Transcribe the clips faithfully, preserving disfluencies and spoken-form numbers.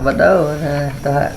Bắt đầu nè, tao hả?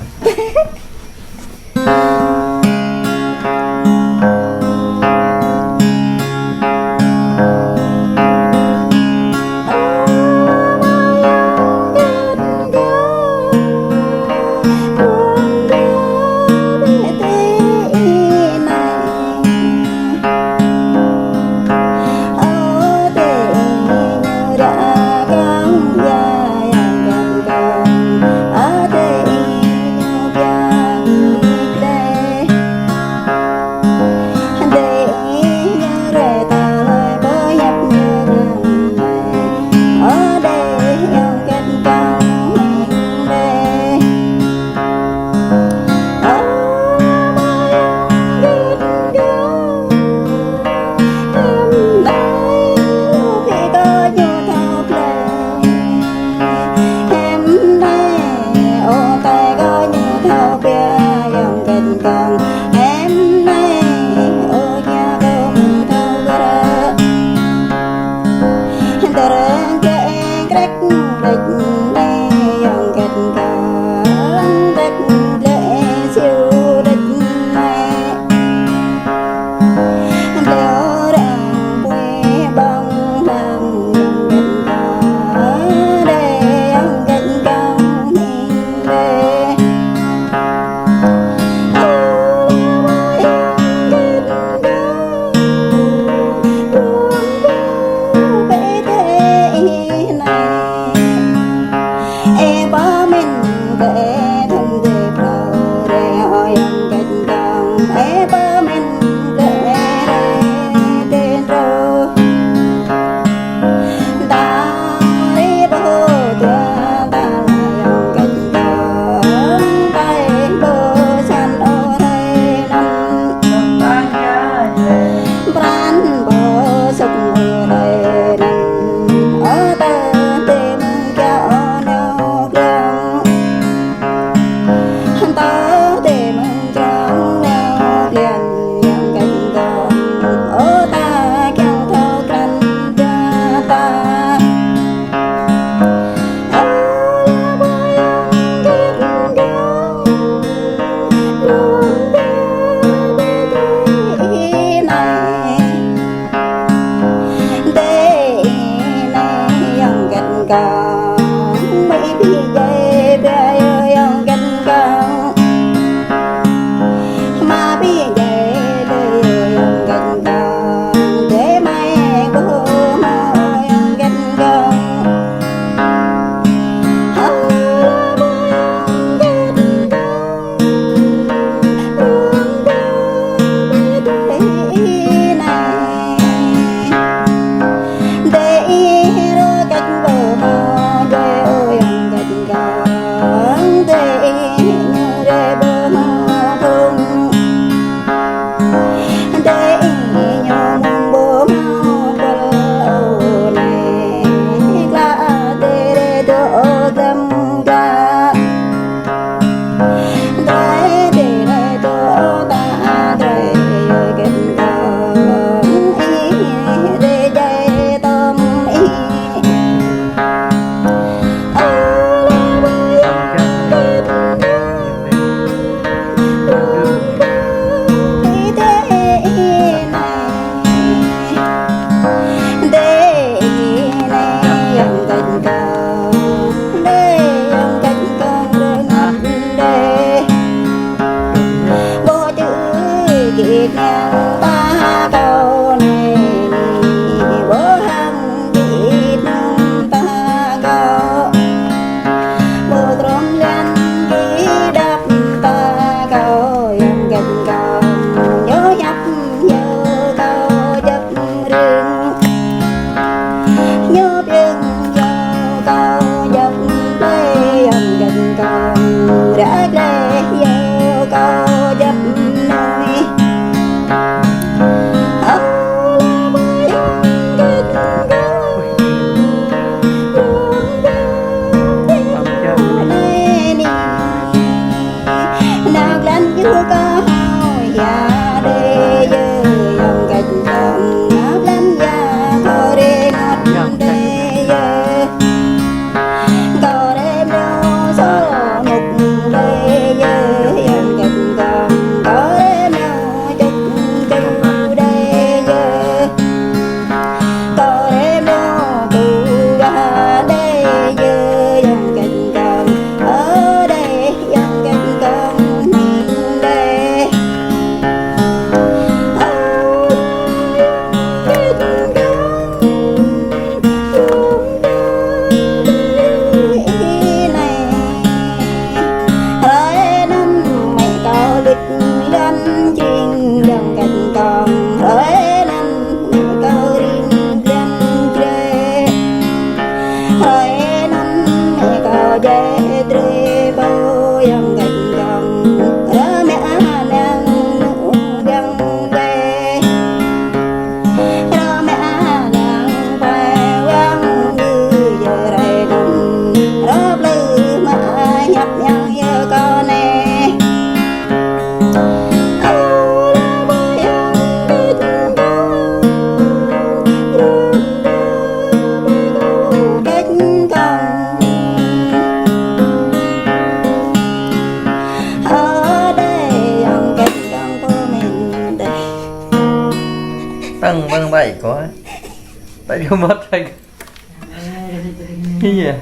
Ăn băng bai kơ. Bai kơ mơ̆t bai kơ. Iya.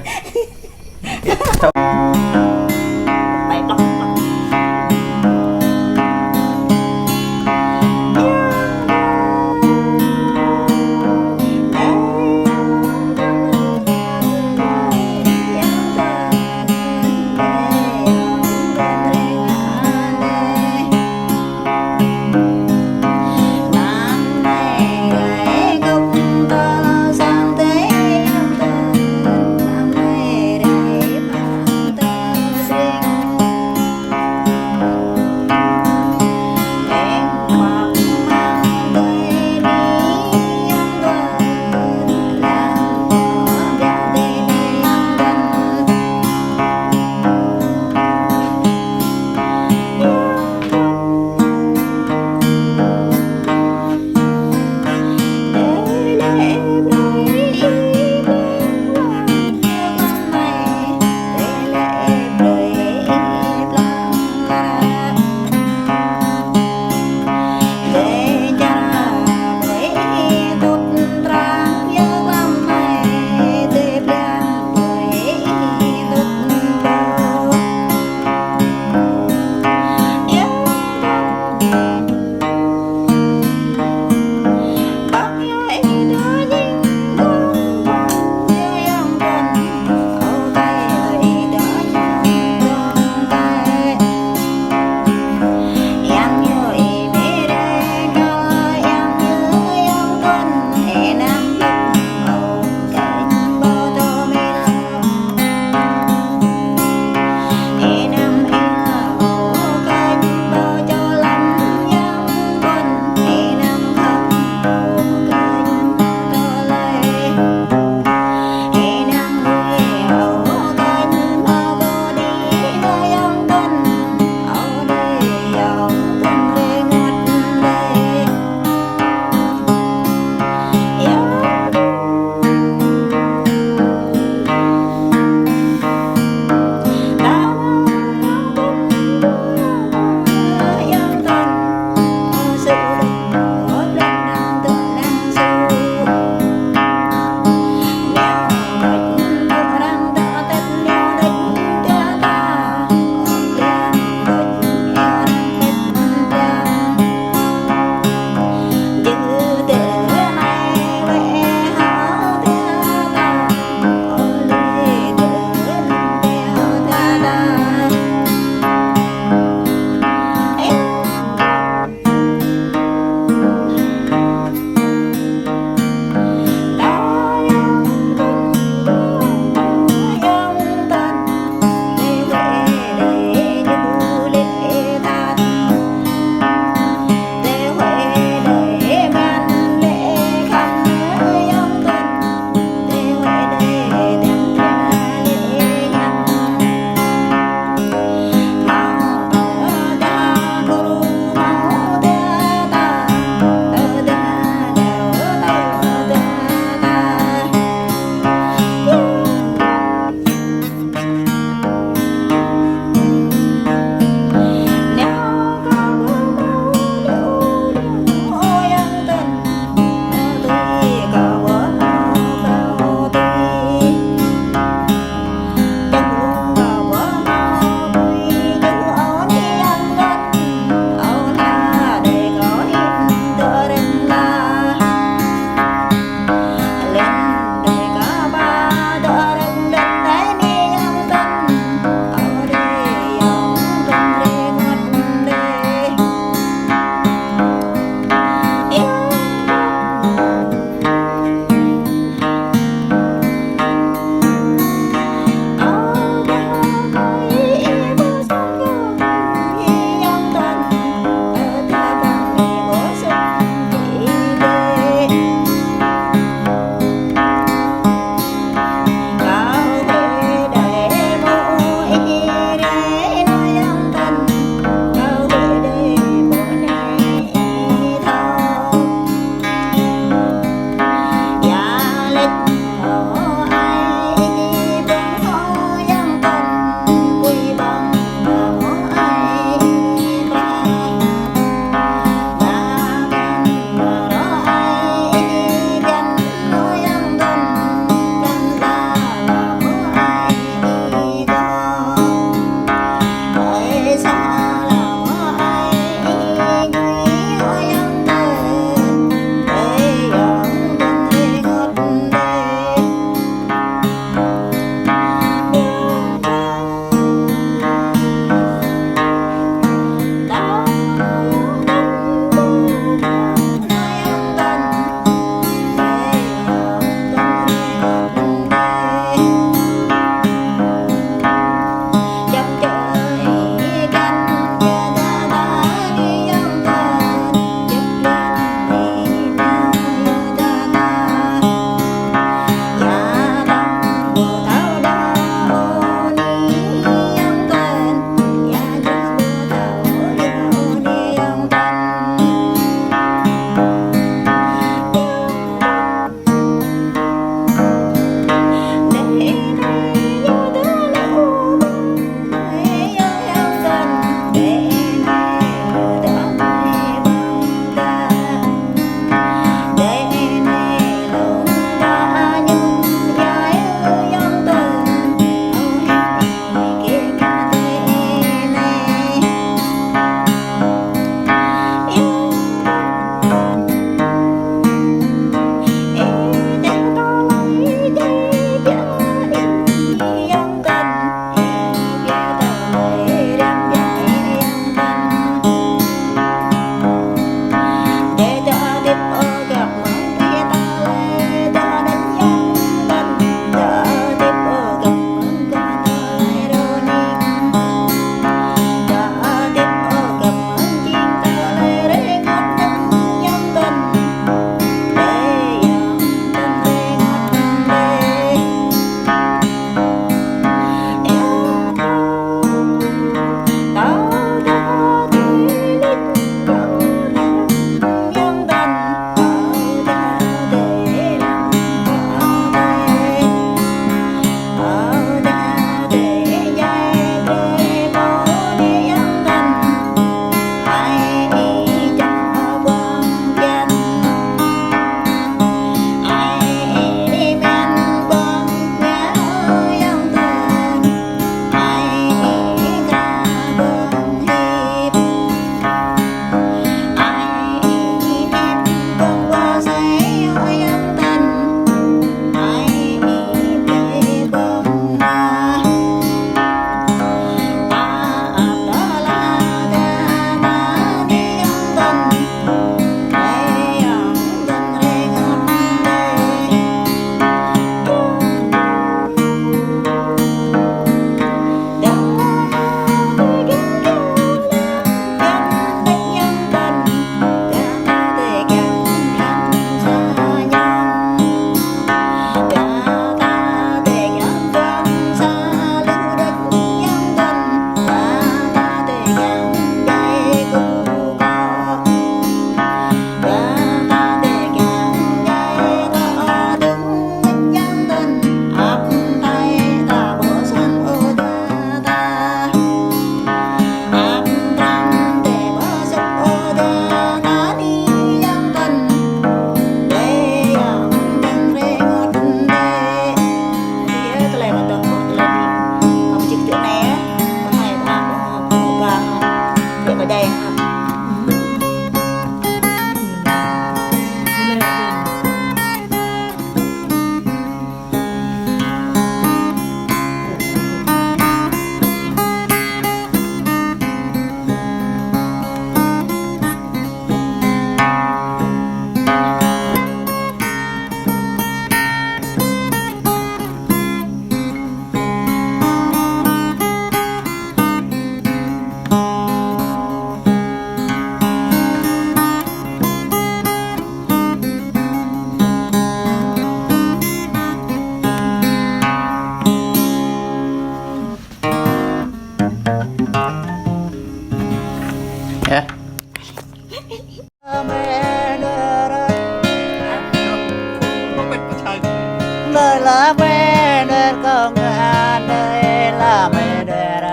Đơi la mê đer kơ ngă đơi la mê đer.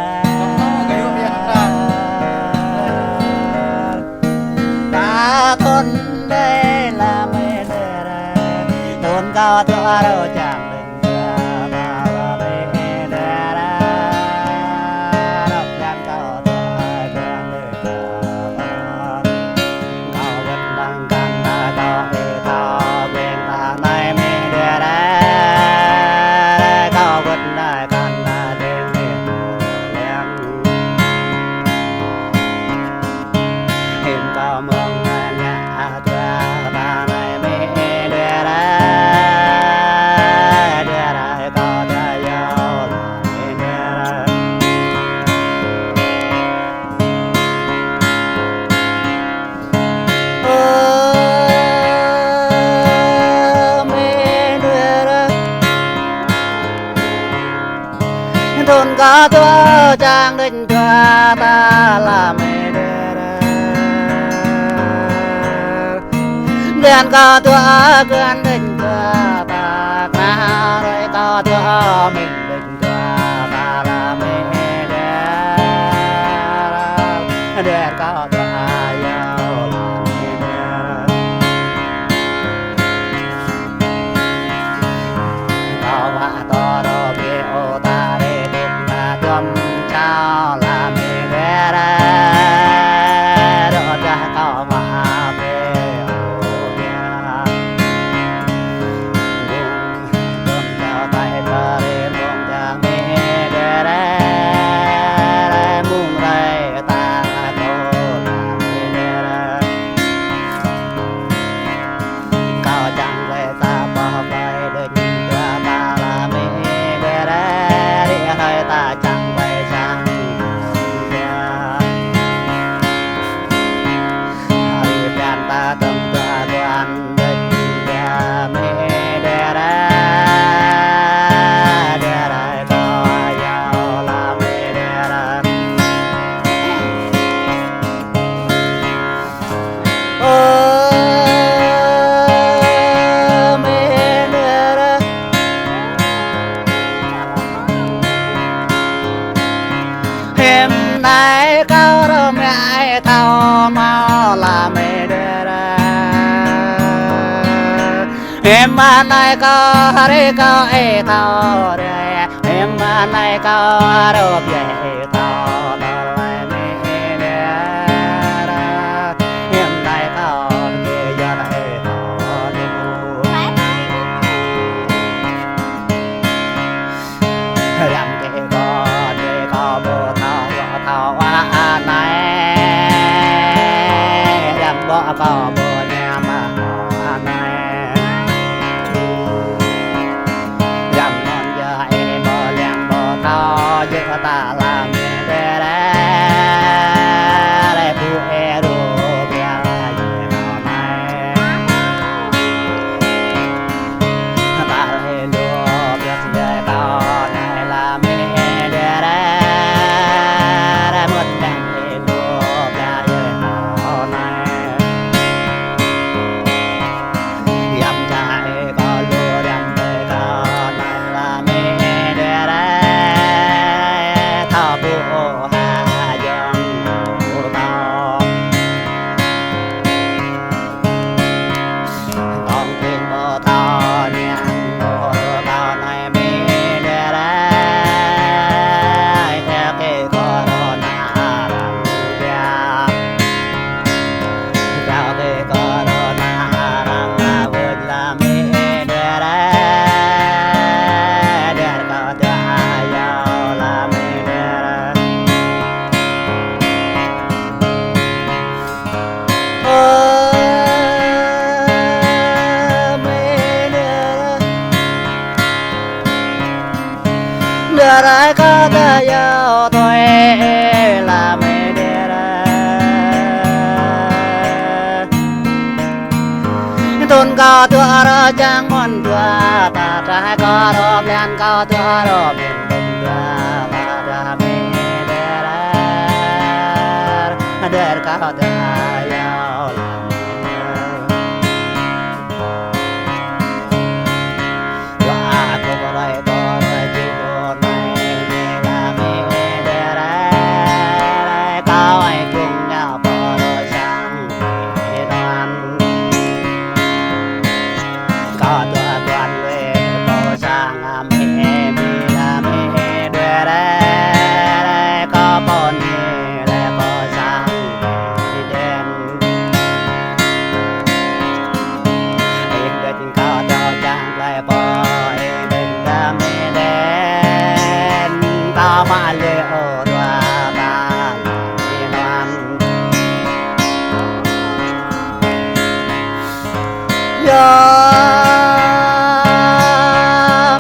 Ta thôn đơi la mê đer. Thôn kâo tŭ arô čang đơi. Thôn kâo tŭ čang đơi dua ta la mê đer. Đen kâo tŭ kơn đơi dua ta, kna rơi kâo tŭ mê đơi dua ta la mê đer. Đer kâo tŭ ayao la mê đer. Kâo wă tơ rô bê ô ta rê đĭt na čom čao la mê đer. Rô dah kâo wă bê ô bê. Bung čom čao tai tơ rê bung čao mê đer. Mung rê ta kâo la mê đer. Kâo čang wai sa pơ pai đơi dua ta la mê đer, rĭ hơi ta čang wai čang dua. Rĭ phiăn ta tơm dua guan đơi dua mê đer, đer kâo ayao la mê đer. Ơ, mê đer. Hôm nay kâo rơmai thâo mâo la mê đer. Hôm nay kâo rĭ kâo ê thâo rê. Hôm nay kâo rơp ê thâo tơlơi mê đer. Hôm nay kâo kê yơh ê thâo tơlơi mê đer. Răm kê kâo dê kâo ƀu thâo yơh thâo anai. Răm ƀô̆ kâo ƀu ñam anai. Răm non yơh ê ƀu lăng ƀu thâo yơh ta la mê đer. Rê ƀu ê rô bia yơh anai. Ơ, mê đer. Đer ai kơ ta yao tuai la mê đer. Tŭn kơ tua rơ čang mơ̆n tua ta, trai kơ rơ blan kơ tua rơ blan tua ta, ta mê đer. Đer kơ ta yao.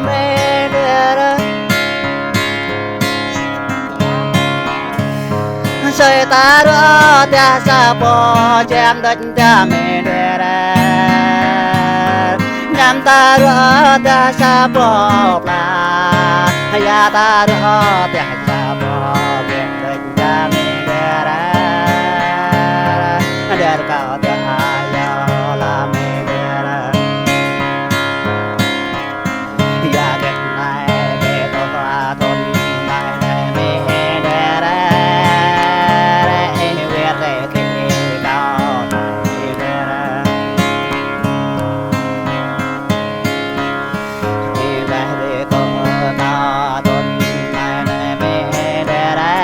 Mê Đê Rê. Sơi ta rŏ tơ̆ sa pô čem đôč ta Mê Đê Rê. Ñăm ta rŏ tơ̆ sa pô pla. Ya ta rŏ tơ̆ sa pô pla đôč ta Mê Đê Rê. Đer kâo tơ̆ ayŏng la Mê Đê Rê. Ya gĕt nai bê tŏ tơ̆ tŭn nai nai Mê Đê Rê. Rê ih wet rê kơ kâo nai Mê Đê Rê. Ih wet rê tŏ tơ̆ tŭn nai nai Mê Đê Rê.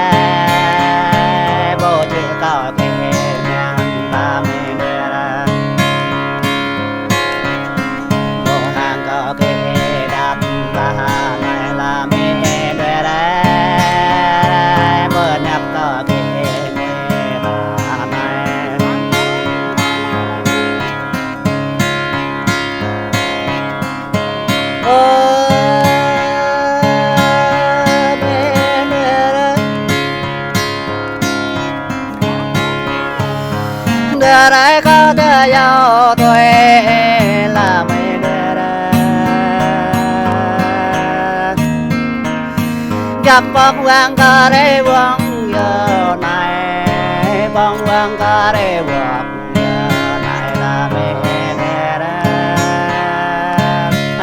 Bô čih kâo kơ mơ̆ng ta Mê Đê Rê. Bô hăng kâo kơ đăp ta nai la Mê Đê Rê. Bô ñăp kâo kơ mơ̆ng ta nai. Ơ Mê Đê Rê. Đa rai kâo tơ̆ yâo tui la Mê Đê Rê. Djăp pŏk wang kơ rê wang yơ nai, pŏk wang kơ rê wang yơ nai la Mê Đê Rê.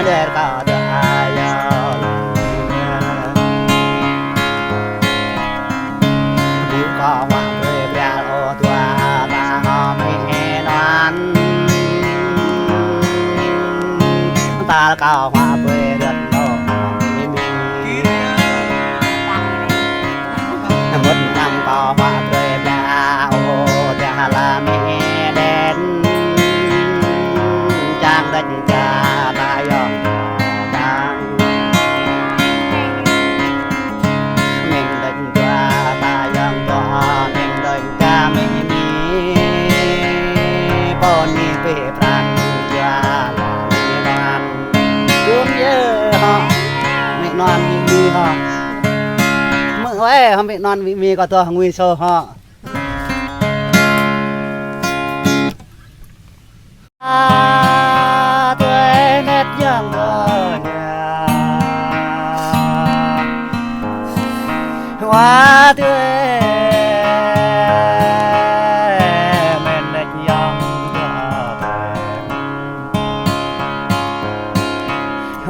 Đer kâo tơ̆ ayŏng Ƀu kơ huă brơi bia ôh dua ta hơmĭ nŭn. Tal kơ huă brơi rơ̆t nô hơmĭ mi. Mŭt năm kơ huă brơi bia ôh dua la Mê Đê Rê. Čang đĕč ča ta yŏng čang. Mĭn đĕč dua ta yŏng dua, mĭn đĕč ča mĭn mi. Pô ni pĭ pran dua la mĭn nŭn. Dŭm yơ hŏ. Mĭn nŭn mĭn mi hŏ. Mơ̆ wai hŏ mĭn nŭn mĭn mi kơ dua ngui sô hŏ. Wa tui nĕt yŏng dua ña. Wa tui mĭn nĕt yŏng dua.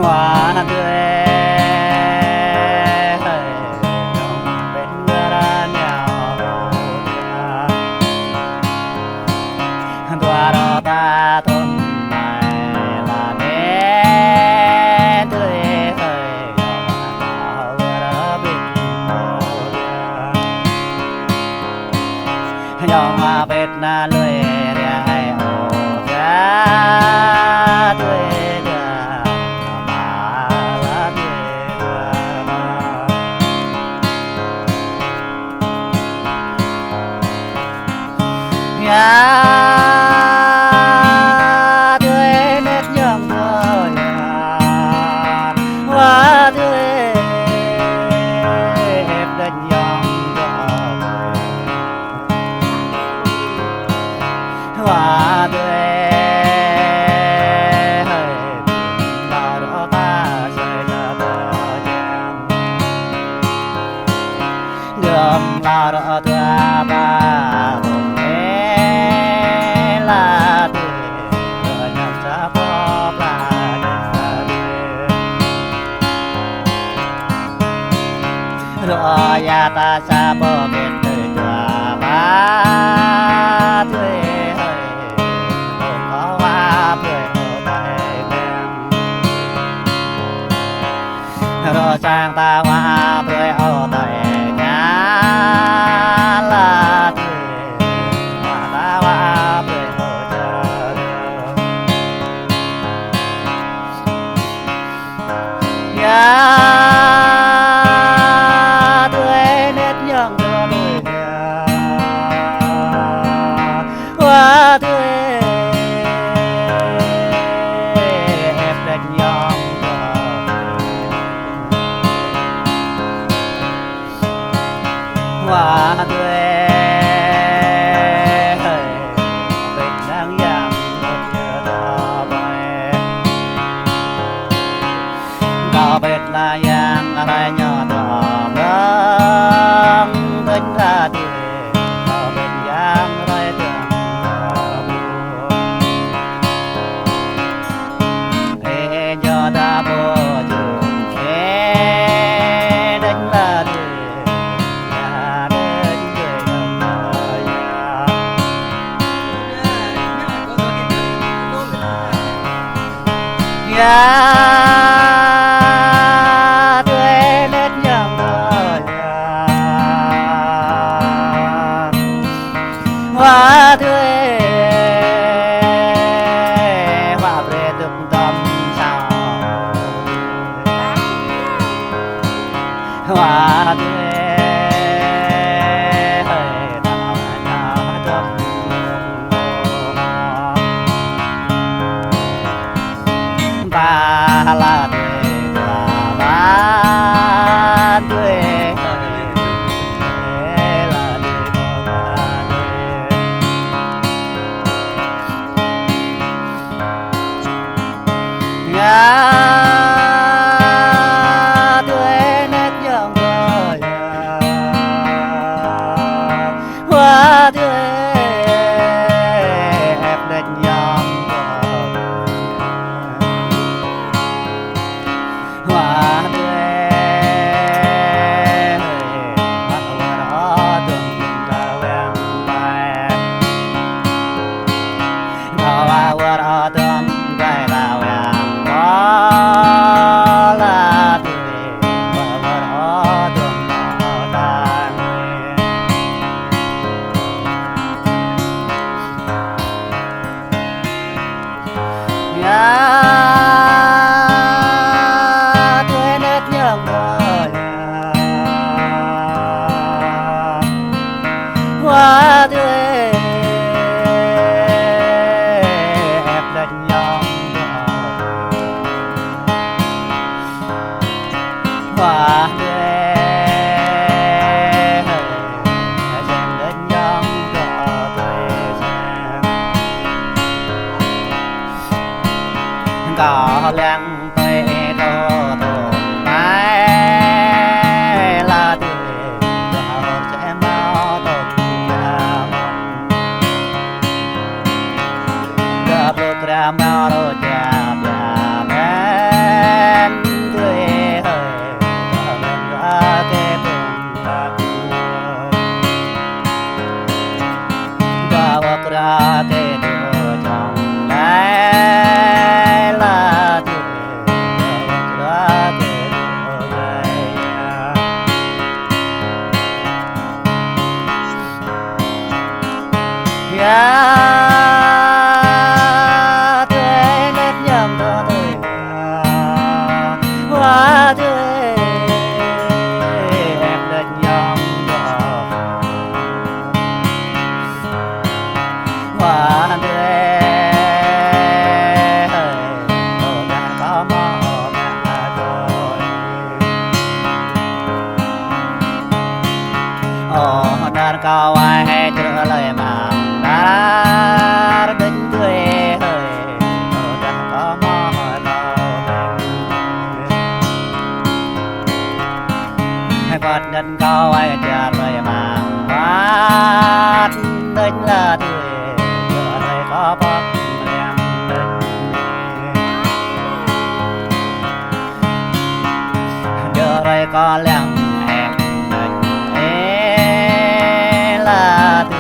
Wa tui hơi yŏng pĭt ngơ ra ñao. Dua rô ta tŭn nai la Mê tui hơi yŏng ta wơ ra pĭt ngơ. Yŏng ma pĭt na lui ria hai ôh ja tui ja ma la tui ja ma. Ya tui nĕt yŏng dua ya. Wa tui hĕp đĕč yŏng dua. Wa tui hơi ta rô ta sơi ta ta jam. Dơ̆m la rô ta ba tui la tui rô ñăm sa pô pla ñăm sa tui. Rô ya ta sa pô kĕt tui dua ba tui hơi. Ôm kơ wa brơi ôh ta ê mem. Rô sang ta wa brơi ôh ta ê ña la tui. Wa ta wa brơi ôh ta. Ya tui nĕt yŏng dua lui ya. Wa tui Adui, hơi, pĕt nang yang mŭt kơ ta bai. Kâo pĕt nang yang rai ñu ta bai. Pĕt nang adui, kâo pĕt yang rai ta bai. Ê, ñu ta ƀu čŭn, ê, đĕč la dê, ya đĕč dê, ya, ya. Ya, dê đĕč yang ta ya. Wa dê, wa brơi tŭk tơm sao. Wa dê, hơi, ta, ta, tơm. Ba la dê, ba, ba dê, hơi, la dê, ba dê. Ngă dê nĕt yang kơ ya. Wa dê ĕp nĕt yang kơ ya. Wa dê, wa dê, wa dê, wa dê. Wa dê, ĕp đĕč yang kơ ya. Wa dê, jing đĕč yang kơ dê jing. Kâo lăng tui tô tô mai la dê, kâo čem bao tô ya mơ̆n. Kơ pơkra mao rô ča bia men tui hơi, kơ men ra kơ pơng la dê. Ba wơ̆t kra kơ dê čong lai la dê, ba wơ̆t kra kơ dê lai ya. Ya, dê nĕt yang kơ dê ya. Wa dê, ĕp nĕt yang kơ ya. Wa dê, hơi, ơ, đang có mơ, ơ, đang có. Ơ, đang có ai hay chữ lời mong, đang đứt đuôi, hơi, ơ, đang có mơ, hơi, có. Hai quạt ngân kâo ai čar rai mang mat đĕč la dê, dê rai kâo pơk liăng đĕč. Dê rai kâo liăng ĕp đĕč, ê la dê,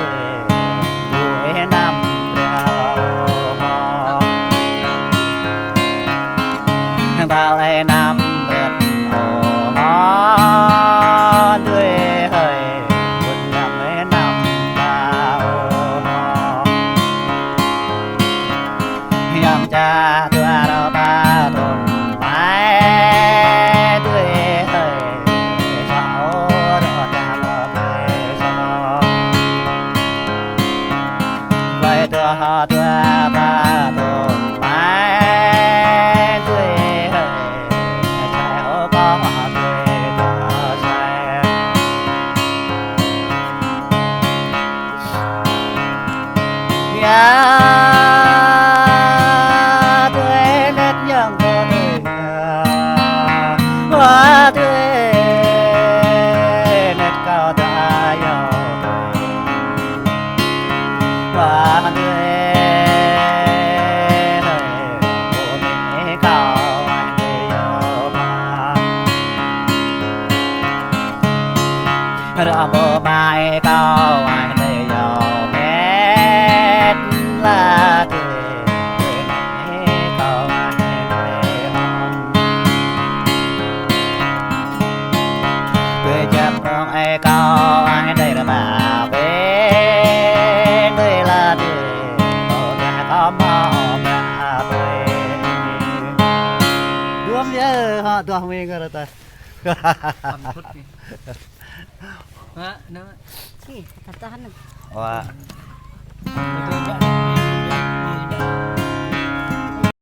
ƀu ê năm brơi ôh. Ba lĕ năm rơ̆t ôh, dê hơi, ƀu năm lĕ năm ba ôh. Yang ča dua rơ̆ ba tôm mai, dê hơi, sa ôh rơ̆ ba lĕ dê sa. Bai dua ha dua ba tôm mai, dê hơi, sai ôh ba ma dê ba sai. Ƀơ̆m yơh, hă, duah mơi ngă rơta. Hă, nă. Ih, tah tah nă. Wah.